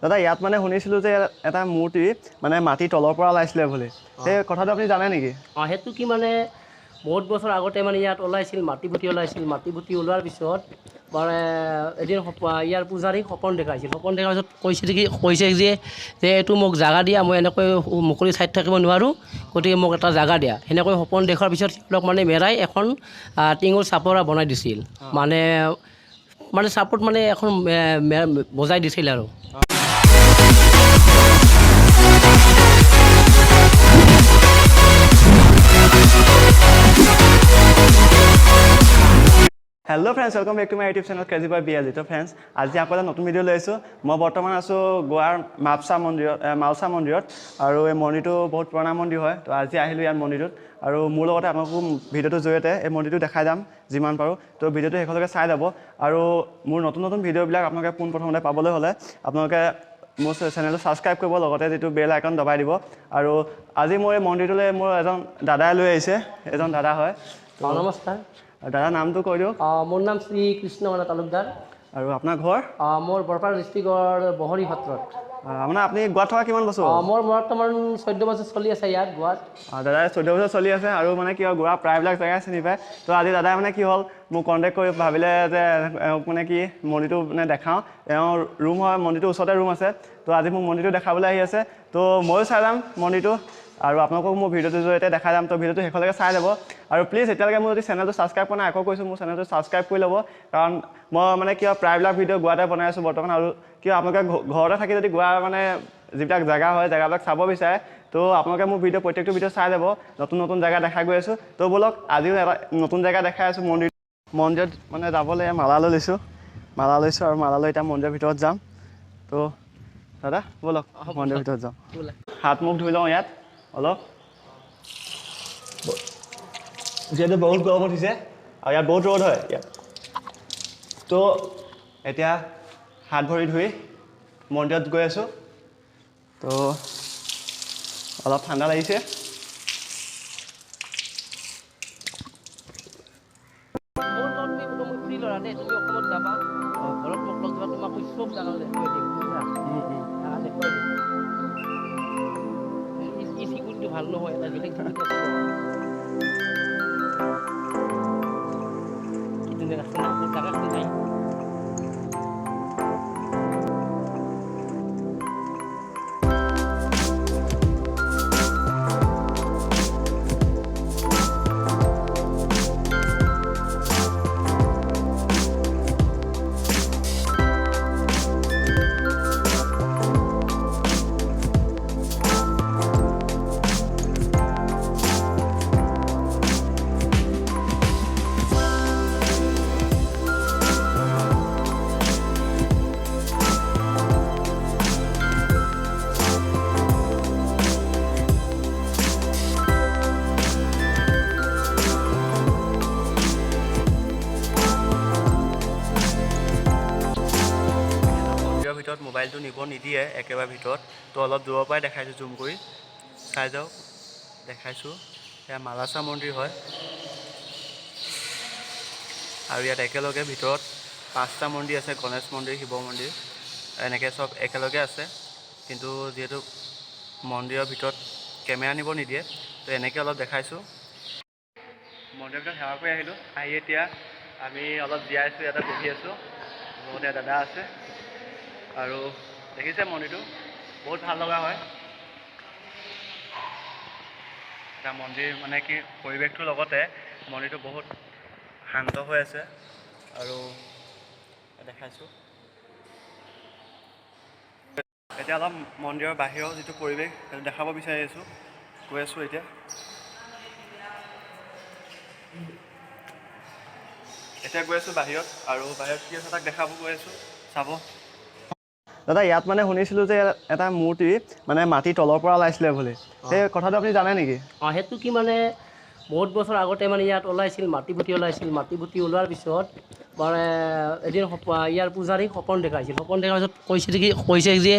দাদা, ইয়াত মানে শুনিছিলোঁ যে এটা মূৰ্তি মানে মাটিৰ তলৰ পৰা ওলাইছিলে বুলি, সেই কথাটো আপুনি জানে নেকি? অঁ, সেইটো কি মানে বহুত বছৰ আগতে মানে ইয়াত ওলাইছিল, মাটি ফুটি ওলাইছিল। মাটি ফুটি ওলোৱাৰ পিছত মানে এদিন ইয়াৰ পূজাৰীক সপোন দেখাইছিল। সপোন দেখাৰ পিছত কৈছিল কি, কৈছে যে যে এইটো মোক জাগা দিয়া, মই এনেকৈ মুকলি ঠাইত থাকিব নোৱাৰোঁ, গতিকে মোক এটা জাগা দিয়া। সেনেকৈ সপোন দেখুৱাৰ পিছত সিহঁতক মানে মেৰাই এখন টিঙৰ চাপৰা বনাই দিছিল, মানে মানে চাপত মানে এখন বজাই দিছিল আৰু। Hello friends, welcome back to my YouTube channel crazy boy BLG. তো ফ্ৰেণ্ডছ, আজি আকৌ এটা নতুন ভিডিঅ' লৈ আহিছোঁ। মই বৰ্তমান আছোঁ গোৱাৰ মাপচা মন্দিৰত, মালচা মন্দিৰত, আৰু এই মন্দিৰটো বহুত পুৰণা মন্দিৰ হয়। তো আজি আহিলোঁ ইয়াত মন্দিৰটোত, আৰু মোৰ লগতে আপোনালোকো ভিডিঅ'টোৰ জৰিয়তে এই মন্দিৰটো দেখাই যাম যিমান পাৰোঁ। তো ভিডিঅ'টো শেষলৈকে চাই যাব, আৰু মোৰ নতুন নতুন ভিডিঅ'বিলাক আপোনালোকে পোনপ্ৰথমতে পাবলৈ হ'লে আপোনালোকে মোৰ চেনেলটো ছাবস্ক্ৰাইব কৰিব, লগতে যিটো বেল আইকন দবাই দিব। আৰু আজি মোৰ এই মন্দিৰটোলৈ মোৰ এজন দাদাই লৈ আহিছে, এজন দাদা হয়। অঁ, নমস্কাৰ। দাদা, নামটো কৈ দিয়ক। মোৰ নাম শ্ৰী কৃষ্ণ মানা তালুকদাৰ। আৰু আপোনাৰ ঘৰ? মোৰ বৰপাৰা ডিষ্ট্ৰিক্টৰ বহৰী সত্ৰত। মানে আপুনি গোৱাত থকা কিমান বছৰ? মোৰ বৰ্তমান 14 বছৰ চলি আছে ইয়াত গোৱাত। দাদাই 14 বছৰ চলি আছে, আৰু মানে কি হয়, গোৱা প্ৰায়বিলাক জেগাই চিনি পায়। তো আজি দাদাই মানে কি হ'ল, মোক কণ্টেক্ট কৰি ভাবিলে যে এওঁক মানে কি মন্দিৰটো মানে দেখাওঁ। এওঁৰ ৰুম হয়, মন্দিৰটোৰ ওচৰতে ৰুম আছে। তো আজি মোক মন্দিৰটো দেখাবলৈ আহি আছে, তো ময়ো চাই যাম মন্দিৰটো, আৰু আপোনালোকক মোৰ ভিডিঅ'টোৰ জৰিয়তে দেখাই যাম। তো ভিডিঅ'টো শেষলৈকে চাই যাব, আৰু প্লিজ এতিয়ালৈকে মোৰ যদি চেনেলটো ছাবস্ক্ৰাইব কৰা নাই, আকৌ কৈছোঁ, মোৰ চেনেলটো ছাবস্ক্ৰাইব কৰি ল'ব, কাৰণ মই মানে কিয় প্ৰায়বিলাক ভিডিঅ' গোৱাতে বনাই আছোঁ বৰ্তমান। আৰু কিয় আপোনালোকে ঘৰতে থাকি যদি গোৱাৰ মানে যিবিলাক জেগা হয়, জেগাবিলাক চাব বিচাৰে, তো আপোনালোকে মোৰ ভিডিঅ' প্ৰত্যেকটো ভিডিঅ' চাই যাব। নতুন নতুন জেগা দেখাই গৈ আছোঁ। তো ব'লক, আজিও এটা নতুন জেগা দেখাই আছোঁ। মন্দিৰত মানে যাবলৈ মালা লৈ লৈছোঁ, মালা লৈছোঁ, আৰু মালা লৈ এতিয়া মন্দিৰৰ ভিতৰত যাম। তো দাদা ব'লক, মন্দিৰৰ ভিতৰত যাওঁ। হাত মুখ ধুই লওঁ ইয়াত অলপ, যিহেতু বহুত গৰম উঠিছে আৰু ইয়াত বহুত ৰ'দ হয় ইয়াত। তো এতিয়া হাত ভৰি ধুই মন্দিৰত গৈ আছোঁ। তো অলপ ঠাণ্ডা লাগিছে। তুমি ফ্ৰী ল'ৰা দেই, তুমি অসমত যাবা, ঘৰত মোক লগ যাবা, তোমাক মই চব জাগা দেখুৱাই দিম, বুজিছা? জাগা দেখুৱাই দিম। এই চিকুৰিটিটো ভাল নহয়, এটা বেলেগ চিকুৰিটি আছে। কি ধুনীয়া ৰাস্তা ন, জাগাখিনি নাই। মন্দিৰৰ ভিতৰত মোবাইলটো নিব নিদিয়ে একেবাৰে ভিতৰত, তো অলপ দূৰৰ পৰাই দেখাইছোঁ, জুম কৰি চাই যাওক, দেখাইছোঁ। এয়া মালাচা মন্দিৰ হয়, আৰু ইয়াত একেলগে ভিতৰত 5টা মন্দিৰ আছে, গণেশ মন্দিৰ, শিৱ মন্দিৰ, এনেকৈ চব একেলগে আছে। কিন্তু যিহেতু মন্দিৰৰ ভিতৰত কেমেৰা নিব নিদিয়ে, তো এনেকৈ অলপ দেখাইছোঁ। মন্দিৰৰ ভিতৰত সেৱা কৰি আহিলোঁ, আহি এতিয়া আমি অলপ জীয়াইছোঁ, ইয়াতে বহি আছোঁ, লগতে দাদা আছে। আৰু দেখিছে মন্দিৰটো বহুত ভাল লগা হয়। এটা মন্দিৰ মানে কি পৰিৱেশটোৰ লগতে মন্দিৰটো বহুত শান্ত হৈ আছে, আৰু দেখাইছোঁ। এতিয়া অলপ মন্দিৰৰ বাহিৰৰ যিটো পৰিৱেশ সেইটো দেখাব বিচাৰি আছোঁ, গৈ আছোঁ এতিয়া। এতিয়া গৈ আছোঁ বাহিৰত, আৰু বাহিৰত কি আছে তাক দেখাব গৈ আছোঁ, চাব। দাদা, ইয়াত মানে শুনিছিলোঁ যে এটা মূৰ্তি মানে মাটিৰ তলৰ পৰা ওলাইছিলে বুলি, সেই কথাটো আপুনি জানে নেকি? অঁ, সেইটো কি মানে বহুত বছৰ আগতে মানে ইয়াত ওলাইছিল, মাটি ফুটি ওলাইছিল। মাটি ফুটি ওলোৱাৰ পিছত মানে এদিন ইয়াৰ পূজাৰীক সপোন দেখাইছিল। সপোন দেখাৰ পিছত কৈছিল কি, কৈছে যে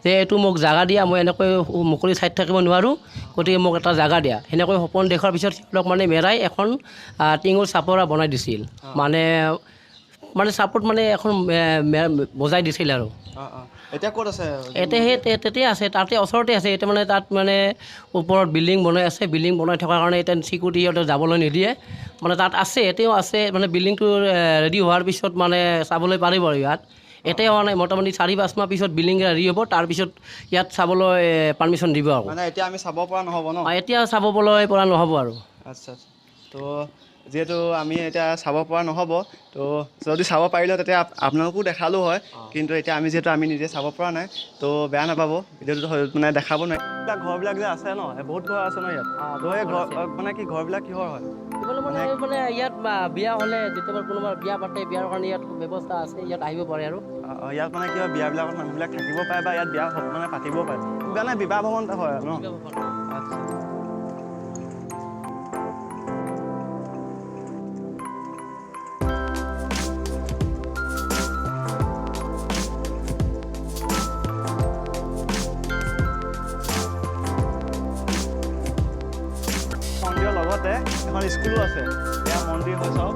যে এইটো মোক জাগা দিয়া, মই এনেকৈ মুকলি ঠাইত থাকিব নোৱাৰোঁ, গতিকে মোক এটা জাগা দিয়া। সেনেকৈ সপোন দেখুৱাৰ পিছত সিহঁতক মানে মেৰাই এখন টিঙৰ চাপৰা বনাই দিছিল, মানে মানে চাপত মানে এখন বজাই দিছিল আৰু। অঁ অঁ, এতিয়া ক'ত আছে? এতিয়া সেই তেতিয়া আছে, তাতে ওচৰতে আছে। এতিয়া মানে তাত মানে ওপৰত বিল্ডিং বনাই আছে, বিল্ডিং বনাই থকাৰ কাৰণে এতিয়া চিকিউৰিটি সিহঁতে যাবলৈ নিদিয়ে। মানে তাত আছে, এতিয়াও আছে। মানে বিল্ডিংটো ৰেডি হোৱাৰ পিছত মানে চাবলৈ পাৰিব আৰু ইয়াত। এতিয়া হোৱা নাই, মোটামুটি 4-5 মাহ পিছত বিল্ডিং ৰেডি হ'ব, তাৰপিছত ইয়াত চাবলৈ পাৰ্মিশ্যন দিব আৰু। মানে এতিয়া আমি চাব পৰা নহ'ব ন? এতিয়া চাবলৈ পৰা নহ'ব আৰু। আচ্ছা আচ্ছা। তো যিহেতু আমি এতিয়া চাব পৰা নহ'ব, তো যদি চাব পাৰিলেও তেতিয়া আপোনালোকো দেখালোঁ হয়, কিন্তু এতিয়া আমি যিহেতু আমি নিজে চাব পৰা নাই, তো বেয়া নাপাব, ভিডিঅ'টো মানে দেখাব নোৱাৰি। ঘৰবিলাক যে আছে ন, বহুত ঘৰ আছে ন ইয়াত, তো এই ঘৰ মানে কি ঘৰবিলাক কিহৰ হয়? মানে মানে ইয়াত বিয়া হ'লে যেতিয়া কোনোবা বিয়া পাতে, বিয়াৰ কাৰণে ইয়াত ব্যৱস্থা আছে, ইয়াত আহিব পাৰে আৰু। ইয়াত মানে কি হয়, বিয়াবিলাকত মানুহবিলাক থাকিব পাৰে বা ইয়াত বিয়া মানে পাতিব পাৰে, মানে বিবাহ ভৱন হয় ন? আচ্ছা। লগতে এখন স্কুলো আছে, এয়া মন্দিৰ হয়, চাওক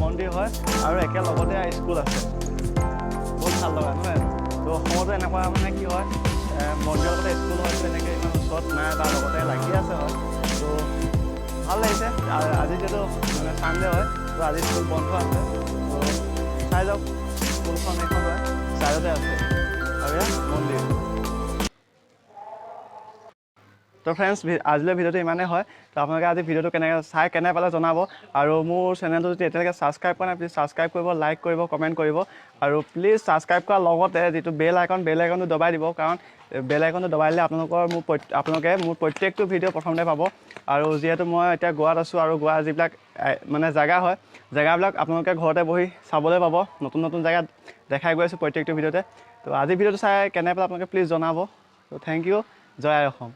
মন্দিৰ হয় আৰু একেলগতে স্কুল আছে। বহুত ভাল লগা নহয়? তো অসমতো এনেকুৱা মানে কি হয়, মন্দিৰৰ লগতে স্কুল হয়, তেনেকৈ ইমান ওচৰত নাই বা লগতে লাগি আছে হয়। তো ভাল লাগিছে। আজি যিহেতু মানে ছানডে হয়, তো আজি স্কুল বন্ধ আছে। তো চাই যাওক স্কুলখন এইখন হয়, ছাইডতে আছে আৰু ইয়াত মন্দিৰ। তো ফ্ৰেণ্ডছ, আজিলৈ ভিডিঅ'টো ইমানেই হয়। তো আপোনালোকে আজি ভিডিঅ'টো কেনেকৈ চাই কেনে পালে জনাব, আৰু মোৰ চেনেলটো যদি এতিয়ালৈকে ছাবস্ক্ৰাইব কৰা নাই, প্লিজ ছাবস্ক্ৰাইব কৰিব, লাইক কৰিব, কমেণ্ট কৰিব, আৰু প্লিজ ছাবস্ক্ৰাইব কৰাৰ লগতে যিটো বেল আইকন, বেল আইকনটো দবাই দিব, কাৰণ বেল আইকনটো দবাই দিলে আপোনালোকে মোৰ প্ৰত্যেকটো ভিডিঅ' প্ৰথমতে পাব। আৰু যিহেতু মই এতিয়া গোৱাত আছোঁ আৰু গোৱাৰ যিবিলাক মানে জেগা হয়, জেগাবিলাক আপোনালোকে ঘৰতে বহি চাবলৈ পাব, নতুন নতুন জেগাত দেখাই গৈ আছোঁ প্ৰত্যেকটো ভিডিঅ'তে। তো আজি ভিডিঅ'টো চাই কেনে পালে আপোনালোকে প্লিজ জনাব। তো thank U, জয় আই অসম।